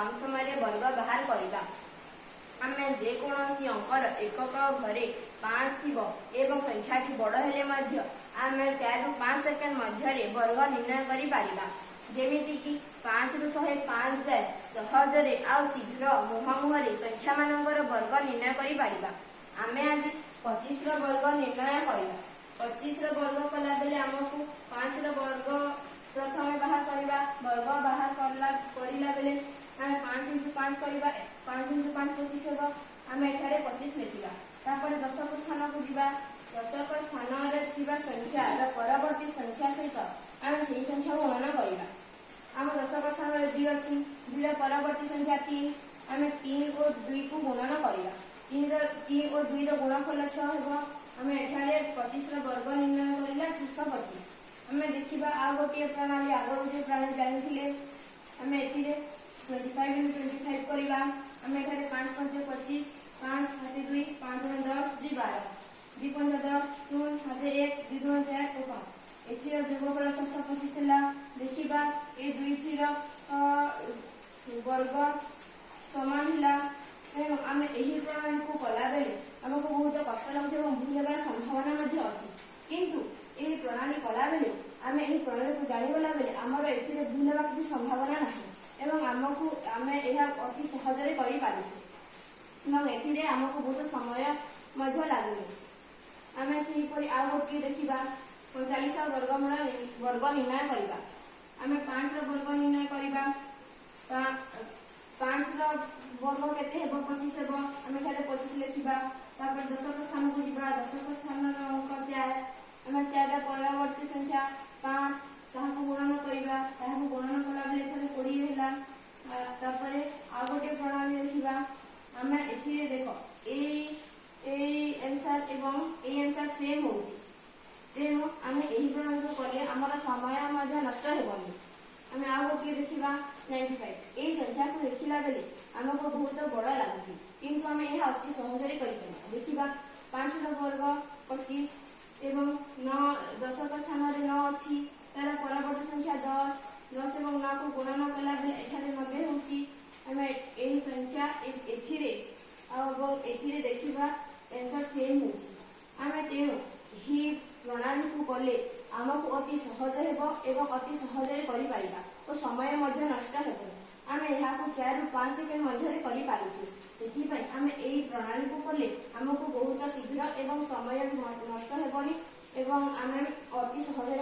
କମ୍ ସମୟରେ ବର୍ଗ ବାହାର କରିବା। ଆମେ ଯେକୌଣସି ଅଙ୍କର ଏକକ ଘରେ 5 ଥିବ ଏବଂ ସଂଖ୍ୟାଟି ବଡ଼ ହେଲେ ମଧ୍ୟ ଆମେ 4ରୁ 5 ସେକେଣ୍ଡ ମଧ୍ୟରେ ବର୍ଗ ନିର୍ଣ୍ଣୟ କରିପାରିବା। ଯେମିତିକି 5ରୁ 105 ଯାଏ ସହଜରେ ଆଉ ଶୀଘ୍ର ମୁହଁ ମୁହଁରେ ସଂଖ୍ୟାମାନଙ୍କର ବର୍ଗ ନିର୍ଣ୍ଣୟ କରିପାରିବା। ଆମେ ଆଜି 25ର ବର୍ଗ ନିର୍ଣ୍ଣୟ କରିବା। 25ର ବର୍ଗ କଲା ବେଳେ ଆମକୁ 5ର ବର୍ଗ ପ୍ରଥମେ ବାହାର କରିବା। ବର୍ଗ ବାହାର କରିଲା ବେଳେ ଆମେ 5 ଇଣ୍ଟୁ 5 କରିବା। 5 ଇଣ୍ଟୁ 5 25 ହେବ। ଆମେ ଏଠାରେ 25 ଲେଖିବା। ତାପରେ ଦଶକ ସ୍ଥାନକୁ ଯିବା। ଦଶକ ସ୍ଥାନରେ ଥିବା ସଂଖ୍ୟାର ପରବର୍ତ୍ତୀ ସଂଖ୍ୟା ସହିତ ଆମେ ସେହି ସଂଖ୍ୟାକୁ ଗୁଣନ କରିବା। ଆମ ଦଶକ ସ୍ଥାନରେ 2 ଅଛି। 2ର ପରବର୍ତ୍ତୀ ସଂଖ୍ୟା 3। ଆମେ 3 ଓ 2କୁ ଗୁଣନ କରିବା। 3 ଓ 2ର ଗୁଣଫଳ 6 ହେବ। ଆମେ ଏଠାରେ 25ର ବର୍ଗ ନିର୍ଣ୍ଣୟ କରିଲା 625। ଆମେ ଦେଖିବା ଆଉ ଗୋଟିଏ ପ୍ରଣାଳୀ। ଆଗରୁ ଯେଉଁ ପ୍ରଣାଳୀ ଜାଣିଥିଲେ, ଆମେ ଏଥିରେ 25 ଇଣ୍ଟୁ 25 କରିବା। ଆମେ ଏଠାରେ 5 ପାଞ୍ଚ 25, 5 ହାତେ 2, 5 10, 2 12, 2 5 10, 0 ହାତେ 1, 2 2 4 ଓ 5। ଏଥିର ଯୋଗଫଳ 625 ହେଲା। ଦେଖିବା, ଏ ଦୁଇଟିର ବର୍ଗ ସମାନ ହେଲା। ତେଣୁ ଆମେ ଏହି ପ୍ରଣାଳୀକୁ କଲାବେଳେ ଆମକୁ ବହୁତ କଷ୍ଟ ଲାଗୁଛି ଏବଂ ଭୁଲ ହେବାର ସମ୍ଭାବନା ମଧ୍ୟ ଅଛି। କିନ୍ତୁ ଏହି ପ୍ରଣାଳୀ କଲାବେଳେ, ଆମେ ଏହି ପ୍ରଣାଳୀକୁ ଜାଣିଗଲା ବେଳେ ଆମର ଏଥିରେ ଭୁଲ ହେବାକୁ ବି ସମ୍ଭାବନା ନାହିଁ ଏବଂ ଆମେ ଏହା ଅତି ସହଜରେ କରିପାରୁଛୁ ଏବଂ ଏଥିରେ ଆମକୁ ବହୁତ ସମୟ ମଧ୍ୟ ଲାଗୁନି। ଆମେ ସେହିପରି ଆଉ ଗୋଟିଏ ଦେଖିବା। 45 ବର୍ଗମୂଳ ବର୍ଗ ନିର୍ଣ୍ଣୟ କରିବା। ଆମେ 5ର ବର୍ଗ ନିର୍ଣ୍ଣୟ କରିବା। 5ର ବର୍ଗ କେତେ ହେବ? 25 ହେବ। ଆମେ ଏଠାରେ 25 ଲେଖିବା। ତାପରେ ଦଶକ ସ୍ଥାନକୁ ଯିବା। ଦଶକ ସ୍ଥାନର ଅଙ୍କ 4। ଆମେ 4ର ପରବର୍ତ୍ତୀ ସଂଖ୍ୟା 5, ତାହାକୁ ଗୁଣନ କରିବା। ତାହାକୁ ଗୁଣନ କଲା ବେଳେ ଏଠାରେ 20 ହେଲା। ତାପରେ ଆଉ ଗୋଟିଏ ପ୍ରଣାଳୀ ଦେଖିବା। ଆମେ ଏଥିରେ ଦେଖ, ଏଇ ଆନ୍ସର ଏବଂ ଏଇ ଆନ୍ସର ସେମ୍ ହଉଛି। ତେଣୁ ଆମେ ଏହି ପ୍ରଣାଳୀକୁ କଲେ ଆମର ସମୟ ମଧ୍ୟ ନଷ୍ଟ ହେବନି। ଆମେ ଆଉ ଗୋଟିଏ ଦେଖିବା, 95। ଏଇ ସଂଖ୍ୟାକୁ ଦେଖିଲା ବେଳେ ଆମକୁ ବହୁତ ବଡ଼ ଲାଗୁଛି, କିନ୍ତୁ ଆମେ ଏହା ଅତି ସହଜରେ କରିପାରିବା। ଦେଖିବା, 5ର ବର୍ଗ 25 ଏବଂ 9, ଦଶକ ସ୍ଥାନରେ 9 ଅଛି। ତାର ପରବର୍ତ୍ତୀ ସଂଖ୍ୟା 10। 10 ଏବଂ 9କୁ ଗୁଣନ କଲା ବେଳେ ଏଠାରେ 90 ହେଉଛି। ଆମେ ଏହି ସଂଖ୍ୟା ଏଥିରେ ଆଉ ଏବଂ ଏଥିରେ ଦେଖିବା, ଆନ୍ସର ସେମ୍ ହେଉଛି। ଆମେ ତେଣୁ ଏହି ପ୍ରଣାଳୀକୁ କଲେ ଆମକୁ ଅତି ସହଜ ହେବ ଏବଂ ଅତି ସହଜରେ କରିପାରିବା ଓ ସମୟ ମଧ୍ୟ ନଷ୍ଟ ହେବନି। ଆମେ ଏହାକୁ 4ରୁ 5 ସେକେଣ୍ଡ ମଧ୍ୟରେ କରିପାରୁଛୁ। ସେଥିପାଇଁ ଆମେ ଏହି ପ୍ରଣାଳୀକୁ କଲେ ଆମକୁ ବହୁତ ଶୀଘ୍ର ଏବଂ ସମୟ ନଷ୍ଟ ହେବନି ଏବଂ ଆମେ ଅତି ସହଜରେ